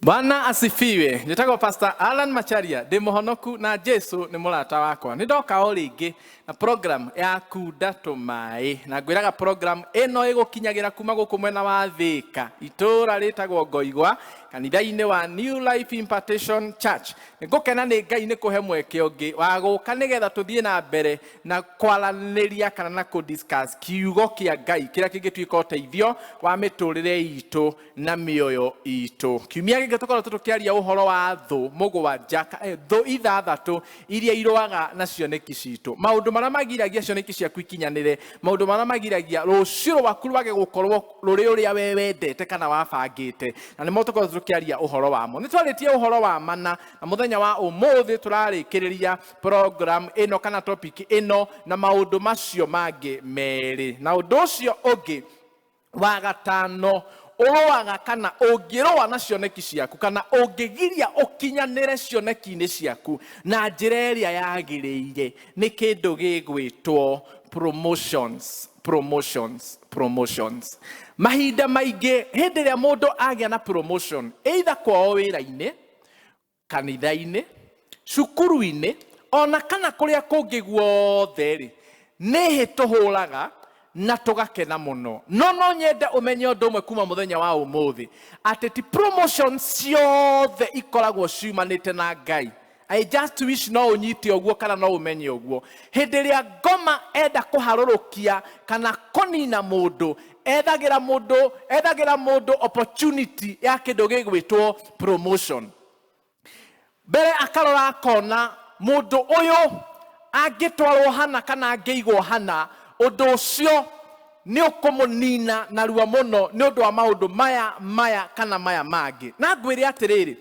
Bwana asifiwe. Njĩtagwo Pastor Alan Macharia, ndĩ mũhonoku na Jesu nĩ mũrata wakwa. Nĩ ndoka o rĩngĩ na program ya Kunda Tũmaĩ. Na ngwĩraga program ĩno ĩgũkinyagĩra kuma gũkũ mwena wa Thĩka, itũũra rĩtagwo Ngoigwa, kanitha-inĩ wa New Life Impartation Church. Nĩ ngũkena nĩ Ngai nĩ kũhe mweke ũngĩ wa gũka nĩgetha tũthiĩ na mbere na kwaranĩria kana na kũ discuss kiugo kĩa Ngai kĩrĩa kĩngĩtuĩka ũteithio wa mĩtũrĩre itũ na mĩoyo itũ. Kiumia gĩkĩ tũkoretwo tũkĩaria ũhoro wa thũ mũgwanja, thũ ithathatũ iria irũaga na cioneki citũ, maũndũ marĩa magiragia cioneki ciaku ikinyanĩre, maũndũ marĩa magiragia rũciũ rwaku rwage gũkorwo rũrĩ ũrĩa we wendete kana wabangĩte, na nĩmo tũkoretwo tũkĩaria ũhoro wamo. Nĩ twarĩtie ũhoro wa mana, na mũthenya wa ũmũthĩ tũrarĩkĩrĩria program ĩno kana topic ĩno na maũndũ macio mangĩ merĩ. Na ũndũ ũcio ũngĩ wa gatano ũrũaga kana ũngĩrũa na cioneki ciaku kana ũngĩgiria ũkinyanĩre cioneki-inĩ ciaku na njĩra ĩrĩa yagĩrĩire nĩ kĩndũ gĩgwĩtwo promotions, promotions, promotions. Mahinda maingĩ hĩndĩ ĩrĩa mũndũ agĩa na promotion either kwao wĩra-inĩ, kanitha-inĩ, cukuru-inĩ, ona kana kũrĩa kũngĩ guothe rĩ, nĩ hĩ tũhũraga na tũgakena mũno. No no nyende ũmenye ũndũ ũmwe kuma mũthenya wa ũmũthĩ, atĩ ti promotion ciothe ikoragwo ciumanĩte na Ngai. I just wish no ũnyite ũguo kana no ũmenye ũguo. Hĩndĩ ĩrĩa ngoma enda kũharũrũkia kana kũnina mũndũ, ethagĩra mũndũ, ethagĩra mũndũ opportunity ya kĩndũ gĩgwĩtwo promotion. Mbere akarora akona mũndũ ũyũ angĩtwarwo hana kana angĩigwo hana, ũndũ ũcio nĩ ũkũmũnina narua mũno nĩ ũndũ wa maũndũ maya, maya kana maya mangĩ. Na ngwĩre atĩrĩrĩ,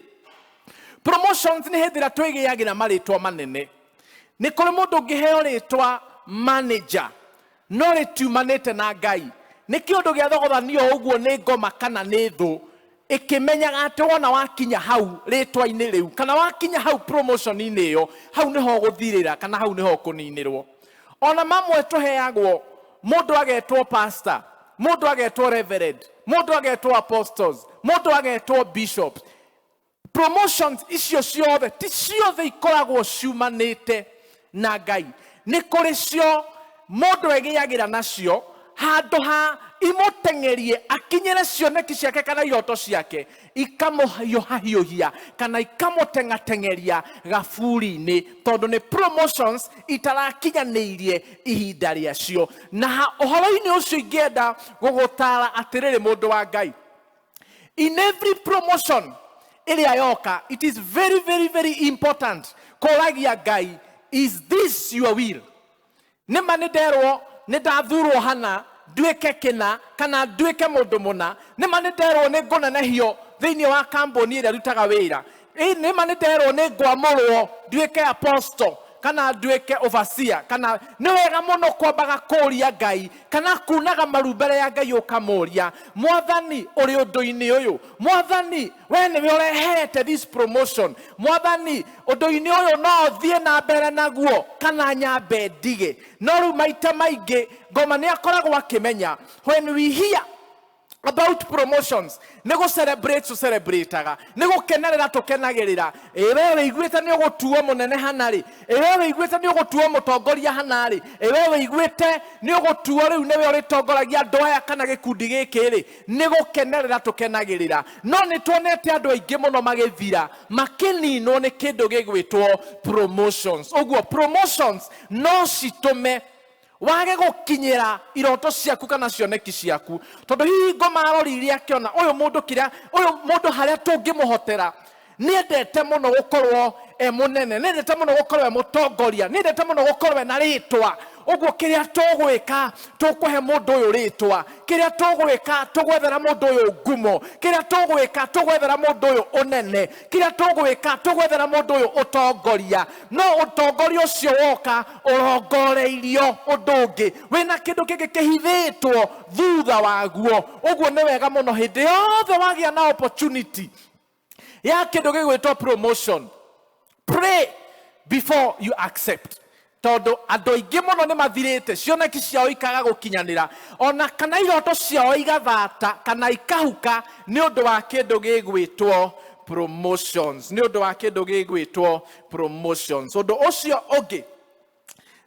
promotions nĩ hĩndĩ ĩrĩa twĩgĩagĩra marĩtwa manene. Nĩ kũrĩ mũndũ ũngĩheo rĩtwa manager, no rĩtiumanĩte na Ngai. Nĩ kĩũndũ gĩa thogothanio ũguo nĩ ngoma kana nĩ thũ, ĩkĩmenyaga atĩ wona wakinya hau rĩtwa-inĩ rĩu kana wakinya hau promotion-inĩ ĩyo, hau nĩho ũgũthirĩra kana hau nĩho ũkũninĩrwo. Ona mamwe tũheagwo, mũndũ agetwo pastor, mũndũ agetwo reverend, mũndũ agetwo apostles, mũndũ agetwo bishop. Promotions icio ciothe ti ciothe ikoragwo ciumanĩte na Ngai. Nĩ kũrĩ cio mũndũ egĩagĩra nacio handũ ha imũteng'erie akinyĩre cioneki ciake kana iroto ciake, ikamũhiũhahiũhia kana ikamũteng'ateng'eria gaburi-inĩ, tondũ nĩ promotions itarakinyanĩirie ihinda rĩacio. Na ũhoro-inĩ ũcio ingĩenda gũgũtara atĩrĩrĩ, mũndũ wa Ngai, in every promotion ĩrĩa yoka, it is very, very, very important kũragia Ngai, is this your will? Nĩ ma nĩ nderwo nĩ ndathurwo hana nduĩke kĩna kana nduĩke mũndũ mũna. Nĩ ma nĩ nderwo nĩ ngũnenehio thĩinĩ wa kambuni ĩrĩa ndutaga wĩra. Nĩ ma nĩ nderwo nĩ ngwamũrwo nduĩke apostle kana nduĩke overseer. Kana nĩ wega mũno kwambaga kũũria Ngai kana kunaga maru mbere ya Ngai ũkamũũria, Mwathani, ũrĩ ũndũ-inĩ ũyũ? Mwathani, we nĩwe ũrehete this promotion. Mwathani, ũndũ-inĩ ũyũ no thiĩ na mbere naguo kana nyambe ndige? No rĩu maita maingĩ ngoma nĩ akoragwo akĩmenya when we hear about promotions, nĩ gũ celebrate tũ celebrateaga, nĩ gũkenerera tũkenagĩrĩra. Ĩ we wĩiguĩte nĩ ũgũtuo mũnene hana rĩ? Ĩ we wĩiguĩte nĩ ũgũtuo mũtongoria hana rĩ? Ĩ we wĩiguĩte nĩ ũgũtuo rĩu nĩwe ũrĩtongoragia andũ aya kana gĩkundi gĩkĩ rĩ? Nĩ gũkenerera tũkenagĩrĩra. No nĩ tuonete andũ aingĩ mũno magĩthira makĩninwo nĩ kĩndũ gĩgwĩtwo promotions. Ũguo promotions no citũme wage gũkinyĩra iroto ciaku kana cioneki ciaku, tondũ hihi ngoma aroririe akĩona ũyũ mũndũ kĩrĩa ũyũ mũndũ harĩa tũngĩmũhotera. Nĩendete mũno gũkorwo e mũnene, nĩendete mũno gũkorwo e mũtongoria, nĩendete mũno gũkorwo ena rĩtwa. Ũguo kĩrĩa tũgwĩka, tũkũhe mũndũ ũyũ rĩtwa, kĩrĩa tũgwĩka, tũgwethera mũndũ ũyũ ngumo, kĩrĩa tũgwĩka, tũgwethera mũndũ ũyũ ũnene, kĩrĩa tũgwĩka, tũgwethera mũndũ ũyũ ũtongoria. No ũtongoria ũcio woka ũrongoreirio ũndũ ũngĩ wĩna kĩndũ kĩngĩ kĩhithĩtwo thutha waguo. Ũguo nĩ wega mũno hĩndĩ yothe wagĩa na opportunity ya kĩndũ gĩgwĩtwo promotion, pray before you accept, tondũ andũ aingĩ mũno nĩ mathirĩte cioneki ciao ikaga gũkinyanĩra ona kana iroto ciao igathata kana ikahuka nĩ ũndũ wa kĩndũ gĩgwĩtwo promotions. Promotions, nĩ ũndũ wa kĩndũ gĩgwĩtwo promotions. Ũndũ ũcio ũngĩ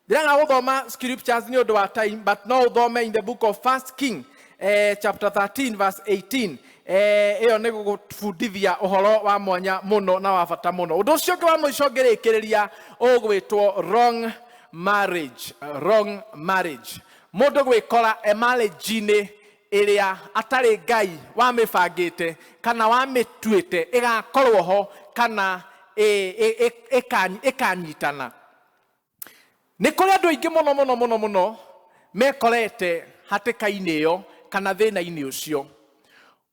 ndĩraga gũthoma scriptures nĩ ũndũ wa time, but no ũthome in the book of First King, chapter 13 verse 18. Ĩyo nĩ gũgũbundithia ũhoro wa mwanya mũno na wa bata mũno. Ũndũ ũcio ũngĩ wa mũico ngĩrĩkĩrĩria ũgwĩtwo wrong marriage. Wrong marriage, mũndũ gwĩkora e marriage-inĩ ĩrĩa atarĩ Ngai wamĩbangĩte kana wamĩtuĩte ĩgakorwo ho kana ĩkanyitana. Nĩ kũrĩ andũ aingĩ mũno mũno mũno mũno mekorete hatĩka-inĩ ĩyo kana thĩna-inĩ ũcio.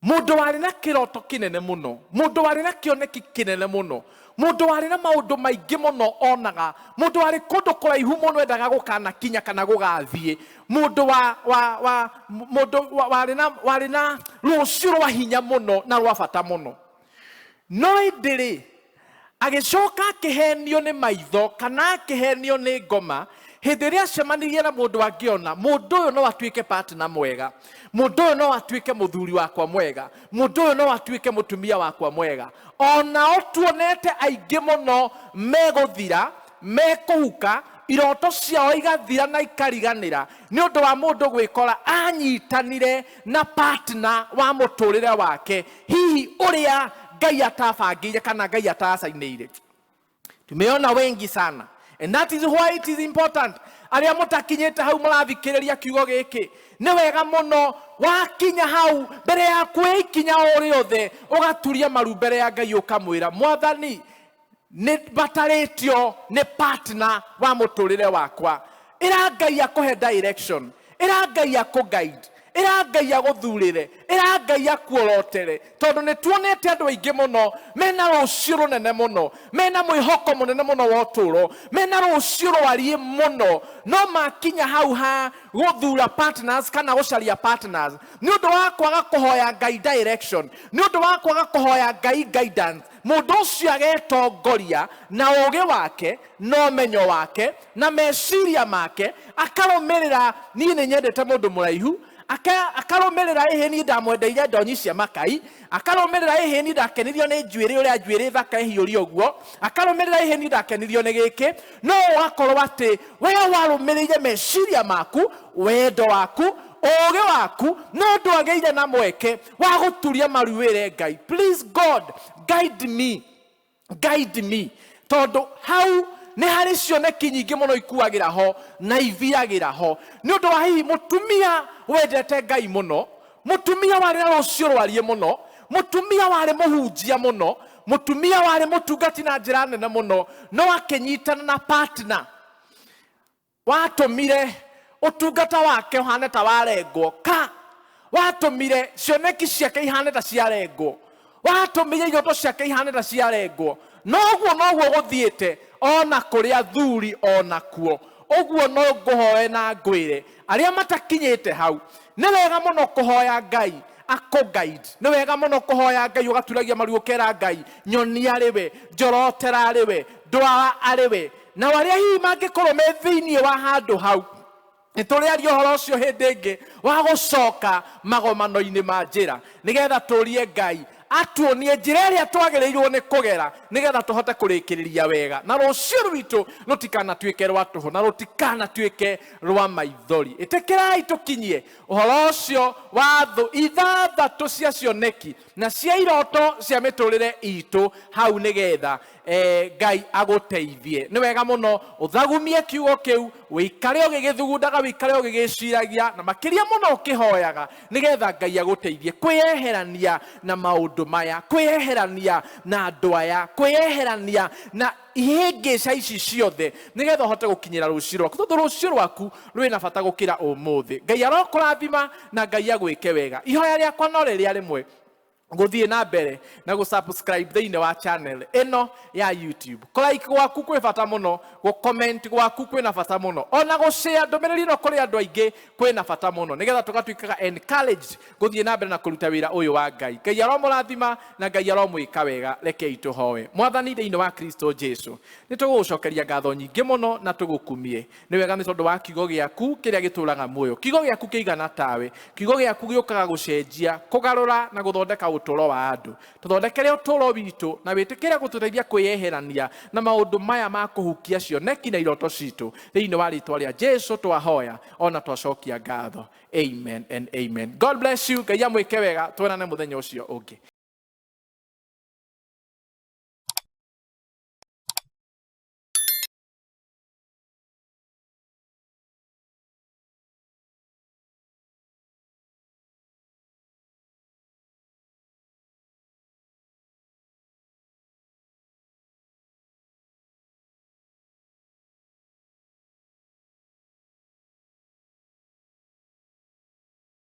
Mũndũ warĩ na kĩroto kĩnene mũno, mũndũ warĩ na kĩoneki kĩnene mũno, mũndũ warĩ na maũndũ maingĩ mũno onaga, mũndũ warĩ kũndũ kũraihu mũno endaga gũkanakinya kana gũgathiĩ, mũndũ wa, wa, wa, mũndũ wa, warĩ na, warĩ na rũciũ rwa hinya mũno na rwa bata mũno. No ĩndĩ rĩ, agĩcoka akĩhenio nĩ maitho kana akĩhenio nĩ ngoma hĩndĩ ĩrĩa acemanirie na mũndũ angĩona mũndũ ũyũ no atuĩke partner mwega, mũndũ ũyũ no atuĩke mũthuri wakwa mwega, mũndũ ũyũ no atuĩke mũtumia wakwa mwega. Onao tuonete aingĩ mũno megũthira, mekũhuka, iroto ciao igathira na ikariganĩra nĩ ũndũ wa mũndũ gwĩkora anyitanire na partner wa mũtũrĩre wake, hihi ũrĩa Ngai atabangĩire kana Ngai atacainĩire. Tumeona wengi sana, and that is why it is important arĩa mũtakinyĩte hau mũrathikĩrĩria kiugo gĩkĩ, nĩ wega mũno wakinya hau mbere ya kuoya ikinya o rĩothe ũgaturia maru mbere ya Ngai ũkamwĩra, Mwathani, nĩ batarĩtio nĩ partner wa mũtũrĩre wakwa. Ĩra Ngai akũhe direction, ĩra Ngai akũ guide, ĩra Ngai agũthurĩre, ĩra Ngai akuorotere, tondũ nĩ tuonete andũ aingĩ mũno mena rũciũ rũnene mũno, mena mwĩhoko mũnene mũno wa ũtũũro, mena rũciũ rwariĩ mũno, no makinya hau ha gũthura partners kana gũcaria partners, nĩ ũndũ wa kwaga kũhoya Ngai direction, nĩ ũndũ wa kwaga kũhoya Ngai guidance, mũndũ ũcio agetongoria na ũũgĩ wake na ũmenyo wake na meciria make, akarũmĩrĩra niĩ nĩ nyendete mũndũ mũraihu, akarũmĩrĩra ĩhĩ niĩ ndamwendeire ndonyi cia makai, akarũmĩrĩra ĩhĩ niĩ ndakenirio nĩ njuĩrĩ ũrĩa njuĩrĩ thaka ĩhiũria ũguo, akarũmĩrĩra ĩhĩ niĩ ndakenirio nĩ gĩkĩ. No ũgakorwo atĩ we warũmĩrĩire meciria maku, wendo waku, ũũgĩ waku, no ndwagĩire na mweke wa gũturia maru wĩre Ngai, please God, guide me, guide me, tondũ hau nĩ harĩ cioneki nyingĩ mũno ikuagĩra ho na ithiagĩra ho nĩ ũndũ wa hihi mũtumia wendete Ngai mũno, mũtumia warĩ na rũciũ rwariĩ mũno, mũtumia warĩ mũhunjia mũno, mũtumia warĩ mũtungati na njĩra nene mũno, no akĩnyitana na partner watũmire ũtungata wake ũhane ta warengwo, ka watũmire cioneki ciake ihane ta ciarengwo, watũmire iroto ciake ihane ta ciarengwo. Noguo noguo gũthiĩte ona kũrĩ athuri ona kuo. Ũguo no ngũhoe na ngwĩre arĩa matakinyĩte hau, nĩ wega mũno kũhoya Ngai akũ guide, nĩ wega mũno kũhoya Ngai ũgaturagia maru ũkera Ngai nyonia arĩ we, njorotera arĩ we, ndwara arĩ we. Na arĩa hihi mangĩkorwo me thĩiniĩ wa handũ hau, nĩ tũrĩaria ũhoro ũcio hĩndĩ ĩngĩ wa gũcoka magomano-inĩ ma njĩra, nĩgetha tũrie Ngai atuonie njĩra ĩrĩa twagĩrĩirwo nĩ kũgera nĩgetha tũhote kũrĩkĩrĩria wega, na rũciũ rwitũ rũtikanatuĩke rwa tũhũ na rũtikanatuĩke rwa maithori. Ĩtĩkĩrai tũkinyie ũhoro ũcio wa thũ ithathatũ cia cioneki na cia iroto cia mĩtũrĩre itũ hau, nĩgetha Ngai agũteithie. Nĩ wega mũno ũthagumie kiugo kĩu, wĩikare ũgĩgĩthugundaga, wĩikare ũgĩgĩciragia, na makĩria mũno ũkĩhoyaga, nĩgetha Ngai agũteithie kwĩyeherania na maũndũ maya, kwĩyeherania na andũ aya, kwĩyeherania na ihĩngĩca ici ciothe, nĩgetha ũhote gũkinyĩra rũciũ rwaku, tondũ rũciũ rwaku rwĩna bata gũkĩra ũmũthĩ. Ngai arokũrathima na Ngai agwĩke wega. Ihoya rĩakwa no rĩrĩa rĩmwe, gũthiĩ na mbere na gũ-subscribe thĩinĩ wa channel ĩno ya YouTube. Kũ-like gwaku kwĩ bata mũno, gũ-comment gwaku kwĩna bata mũno, ona gũ-share ndũmĩrĩri ĩno kũrĩ andũ aingĩ kwĩna bata mũno, nĩgetha tũgatuĩkaga encouraged gũthiĩ na mbere na kũruta wĩra ũyũ wa Ngai. Ngai aromũrathima na Ngai aromwĩka wega. Rekei tũhoe. Mwathani thĩinĩ wa Kristo Jesu, nĩ tũgũgũcokeria ngatho nyingĩ mũno na tũgũkumie. Nĩ wega nĩ tondũ wa kiugo gĩaku kĩrĩa gĩtũraga muoyo. Kiugo gĩaku kĩigana tawe. Kiugo gĩaku gĩũkaga gũcenjia, kũgarũra na gũthondeka ũtũũro. Ũtũũro wa andũ, tũthondekere ũtũũro witũ na wĩtĩkĩre gũtũteithia kwĩyeherania na maũndũ maya ma kũhukia cioneki na iroto citũ. Thĩinĩ wa rĩtwa rĩa Jesu twahoya ona twacokia ngatho. Amen and amen. God bless you. Ngai amwĩke wega. Tuonane mũthenya ũcio ũngĩ.